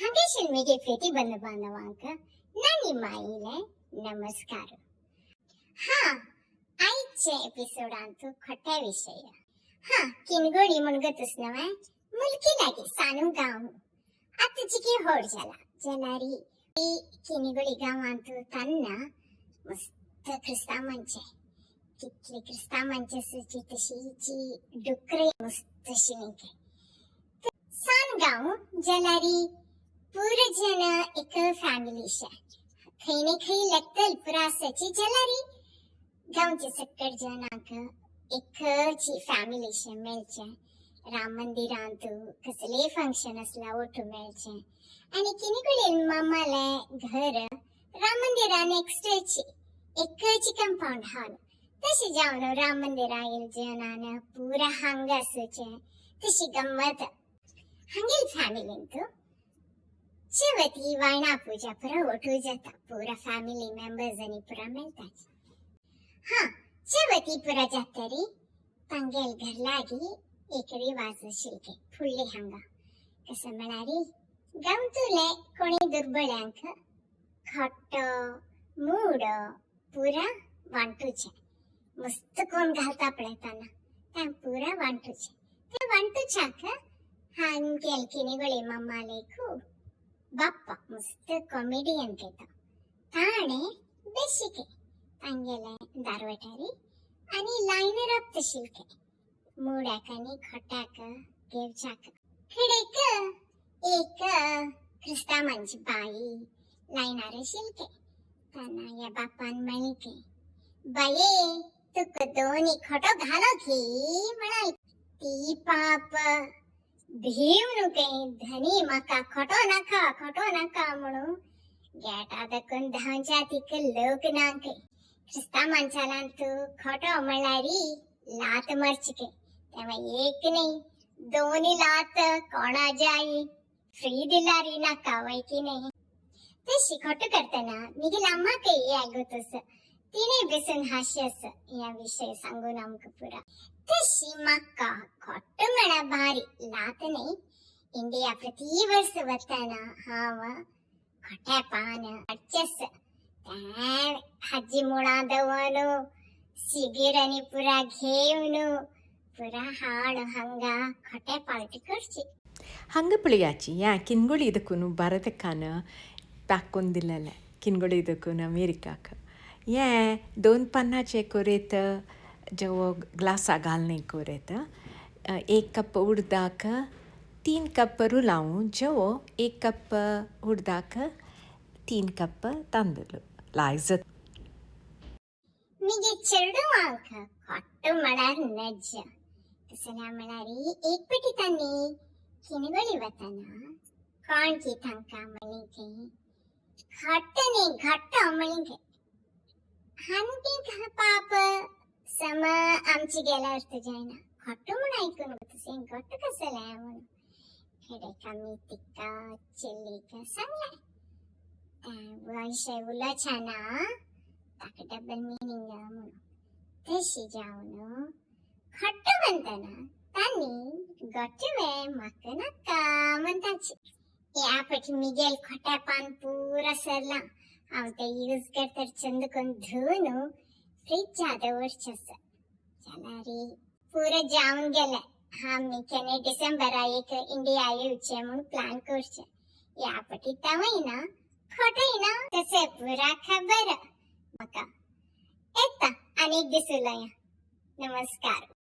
हांगेशील मेगे फेती बंद बांधवांक नानी माईले नमस्कार. हा, आयच्या एपिसोडांत खोट्या विशय. हा, किनगोळी म्हणगतच नव्हे, मुलकी लागी सानू गांव आतां जिकी होड जाला जाल्यार किनगोळी गांवांत तन्ना मस्त क्रिस्तांवांचे, कितले क्रिस्तांवांचे आसूची तशीची डुकरे मस्त अशी. सान गांव जाल्यार पुरो जन एक फॅमिलीशे, खंय न्ही खंय लागतल पुरो आसाची, जाल्यार गांवचे सक्कड जनांक एकची फॅमिलीशे मेळचे. राम मंदिरांत कसलेय फंक्शन आसल्यार ओटू मेळचे. आनी किनकुळी मामाले घर राम मंदिरा नेक्स्टची एकची कंपाऊंड हॉल. तशी जावन राम मंदिरा येयल जनान पुरा हांगा आसूचे, तशी गम्मत हांगेल फॅमिलींत. चवथी वायणा पूजा पुरा ओटू जाता, पुरा फॅमिली मेंबर्स आनी पुरा मेळटाची. हा, चवथी पुरा जातरी तांगेल घर लागी एक रिवाज आशिल्ले फुडले हांगा. कसो म्हळ्यार गांवतुले कोणी दुर्बळ्यांक खोटो मुडो पुरा वांटूचे. मस्त कोण घालता पळयताना तें पुरा वांटूचे. ते वांटूच्याक हांगेल किनिगोळी मम्मालेकू बाप्पा मस्त कॉमेडियन केता, ताणें बेशिके तांगेले दारवटारी आनी लायनर अप तशिल्के मुड्याक आनी खोट्याक घेवच्याक. कडेक एक क्रिस्तांवांची बाई लायनार आशिल्के. तेन्ना ह्या बाप्पान म्हणलें की, "बाये, तुका दोनी खोटो घालो की?" म्हणाल. ती पाप भिवन काय, "धनी, म्हाका खोटो नाका, खोटो नाका" म्हणून गेटा दाखोवन धांवच्या. तिका लोक ना खंय. क्रिस्तांवांच्यालान तूं खोटो म्हणल्यार लात मारची खंय. तेव्हा एक न्ही, दोनी लात कोणा जाय फ्री दिल्यार नाका वय की नाही? तशी खोटो करतना मिगेल अम्माकय आगोतस, तिणे बेसून हास्यस या विषय सांगून आमकां पुरा. तशी म्हाका खोटो म्हळ्यार भारी लात न्ही. इंडिया प्रति वर्स वतना हांव खोट्या पान हाडचेस. तें हाजी मुळां दवरून सिगीर आनी पुरा घेवन पुरा हाड हांगा खोटे पार्टी करची. ಹಂಗೆ ಪುಳಿಯಾಚಿ ಯಾ ಕಿನ್ಗೊಳಿ ಇದಕ್ಕೂ ಭಾರತಕ್ಕಾನ पाकोवन दिलेलें किनगोळी ಇದಕ್ಕೂ अमेरिकाक. हें दोन पन्नाचे कोरेत जेवो ग्लासा घालणे कोरेत. 1 कप उडदाक 3 कप रुलावू जेवो, 1 कप उडदाक 3 कप तांदूळ लायक जाता. मिगे चेडवांक खोट्टो म्हळ्यार नज. कसल्या म्हळ्यार एक पटी तांणी किनगोळी वतना कोण की तांकां म्हणली की, "खोट्ट न्ही, घट्ट" म्हणली खंय. आनी पाप सम आमची गेल्यार जायना खोट्टो म्हूण आयकून तशें घट्ट कसलें म्हणून. कडेक आमी तिका चेल्लीक सांगलें, विशय उलोवच्या ना, ताका डबल मिनींग म्हणून. तशी जावन खोट्टो म्हणटना तांणी "गोटवे म्हाका नाका" म्हणटाची. ह्या फाटी मिगेल खोट्या पान पुरा सरलां. हांव तें यूज करतर चंद करून धुवन फ्रिजा दवरचें आसा, जाल्यार पुरा जावन गेलें. आमी केन्ना डिसेंबरा एक इंडिया येवचें म्हूण प्लान करचें. ह्या फाटी तवय ना, खोटय ना, तशें पुरा खबर म्हाका येता. आनी एक दीस उलोवया. नमस्कार.